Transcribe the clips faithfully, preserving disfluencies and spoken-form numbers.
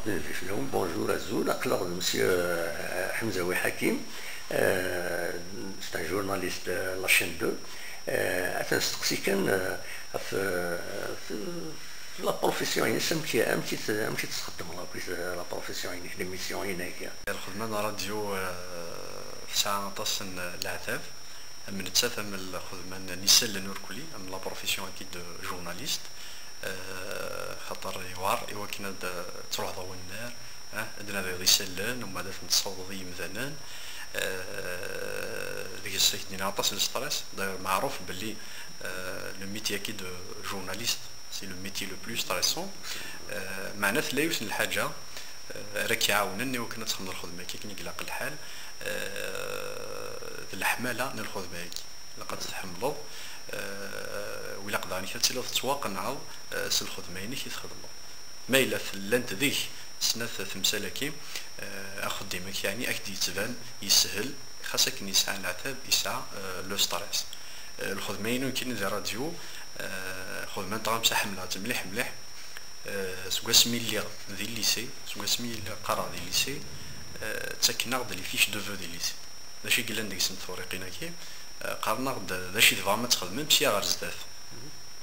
Fell-awen, bonjour, azul. Aql-aɣ d Monsieur, euh, Hamzaoui Hakim, euh, c'est un journaliste, euh, la chaîne deux. Euh, ad t-nesteqsi kan, euh, ɣef, euh, ɣef la profession-ines, amek, amek i t-, amek i tt-txeddmeḍ akk, euh, la profession-inek, l'émission-inek? Lxedma n ṛṛadyu, euh, tesɛa aṭas n leɛtab. Am nettat, am lxedma n, n isallen urkuli, am la profession-agi de journaliste, euh, xaṭer yewɛer i wakken ad, ad truḥeḍ ar wannar, ah, ad d-nadiḍ isallen, umbeɛd ad ten-tessawḍeḍ i yimdanen. Euh, deg-s ak-d-nniɣ aṭas n stress. D'ailleurs, meɛruf belli, euh, le métier-agi de journaliste, c'est le métier le plus stressant. Euh, meɛna tella yiwet n lḥaǧa, euh, ara k-iɛawnen i wakken ad txedmeḍ lxedma-agi akken i ilaq lḥal. Euh, d leḥmala n lxedma-agi. Ilaq ad tt-tḥemmleḍ, euh, u ilaq daɣen ad tiliḍ tettwaqenɛeḍ, euh, s lxedma-inek i txedmeḍ. Ma yella llant deg-k snat temsal-agi, euh, axeddim-ik, yeɛni, ad k-d-yettban yeshel, xas akken yesɛa leɛtab, yesɛa, euh, le stress. Euh, lxedma-inu nekkini di ṛṛadyu, euh, xedma n tɣamsa ḥemmleɣ-tt mliḥ mliḥ. Euh, seg wasmi lliɣ di lycée, seg wasmi lliɣ qqareɣ di lycée, euh, ttaken-aɣ-d les fiches de vœux di lycée. D acu i yellan deg-sent tefriqin-agi? Euh, qqaren-aɣ-d d acu i tebɣam ad txedmem sya ɣer zdat.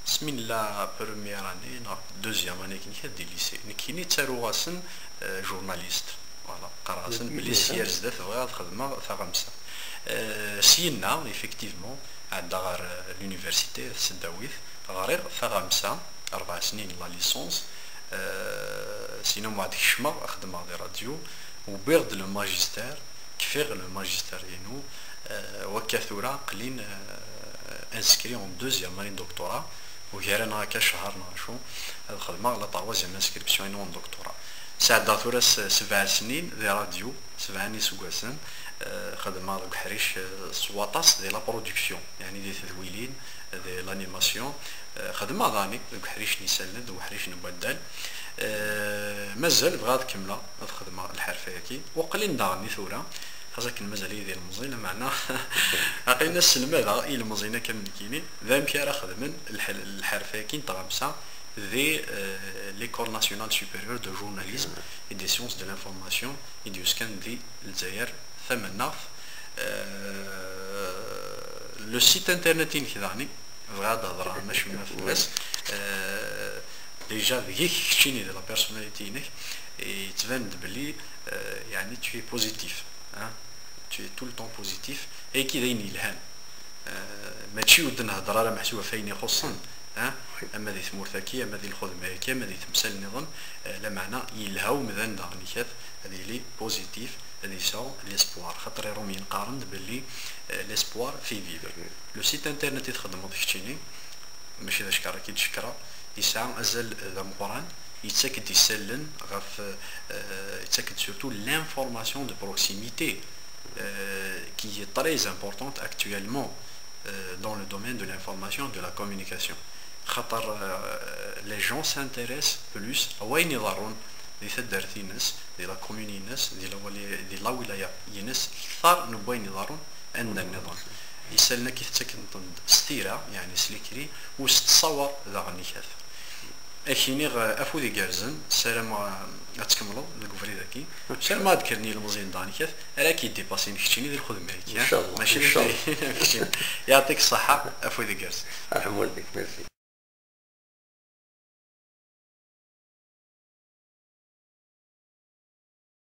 Asmi nella première année neɣ deuxième année akken kan di lycée, nekkini ttaruɣ-asen, euh, journaliste. Voilà, qqareɣ-asen belli sya ar zdat bɣiɣ ad xedmeɣ taɣamsa. Euh, syenna, effectivement, ɛeddaɣ ɣer, euh, l'université, tsedawit, ɣriɣ taɣamsa, rebɛa snin la licence. Euh, syenna umbeɛd kecmeɣ, xedmeɣ di ṛṛadyu, wwiɣ-d le magistère, kfiɣ le magistère-inu, euh, wakka tura aql-in, euh, inscrit en deuxième année doctorat, ugar-aneɣ akka ccher neɣ acu, ad xedmeɣ la troisième inscription-inu en doctorat. Sɛeddaɣ tura s-, sebɛa snin di ṛṛadyu, sebɛa n yiseggasen, euh, xedmeɣ deg uḥric, euh, s waṭas di la production, yeɛni di tedwilin, di l'animation, euh, xedmeɣ daɣen deg uḥric n yisallen, deg uḥric n waddal. Euh, mazal bɣiɣ ad kemmleɣ ad xedmeɣ lḥerf-agi. Uqlin daɣen i tura, xas akken mazal-iyi d ilemẓi, lameɛna aql-in ad sselmadeɣ i ilemẓiyen akka am nekkini d amek ara xedmen lḥ-, lḥerf-agi n tɣamsa di, euh, l'École nationale supérieure de journalisme et des sciences de l'information i d-yuskan di Lezzayer tamennaɣt. Euh, le site internet-inek daɣen, bɣiɣ ad d-hedreɣ acemma fell-as. Euh, déjà, deg-k keččini, d la personnalité-inek, yettban-d belli, euh, yeɛni, tu es positif, hein? Tu es tout le temps positif. Ayagi d ayen yelhan. Euh, mačči ur d-nhedder ara meḥsub ɣef ayen ixuṣṣen, hein? Ama di tmurt-agi, ama di lxedma-agi, ama di temsal nniḍen, euh, lameɛna yelha umdan daɣen ikat ad yili positif, ad yesɛu l'espoir. Xaṭer Iṛumyen qqaren-d belli, euh, l'espoir fait vivre. Le site internet i txedmeḍ keččini, mačči d acekkeṛ i k-id-cekkreɣ, yesɛa azal d ameqqran, yettak-d isallen ɣef, euh, yettak-d surtout l'information de proximité, euh, qui est très importante actuellement, euh, dans le domaine de l'information et de la communication. Xaṭer, euh, les gens s'intéressent plus à wayen iḍerrun di taddart-ines, di la commune-ines, di lawali-, di lawilaya-ines, kter n wayen iḍerrun anda nniḍen. Isallen-agi tettaken-ten-d s tira, yeɛni s l'écrit, u s ttṣawer daɣen ikat. Ad k-iniɣ, eh, afud igerrzen, ssarameɣ, eh, ad tkemmleḍ deg ubrid-agi. Ssarameɣ ad d-kkren yilmeẓyen daɣen ikat, ara k-iddipasin keččini di lxedma-agi, ha? Inchallah, mačči d inchallah. Keččini. Yeɛṭik ṣṣeḥḥa, afud igerrzen. Arḥem walidek, merci.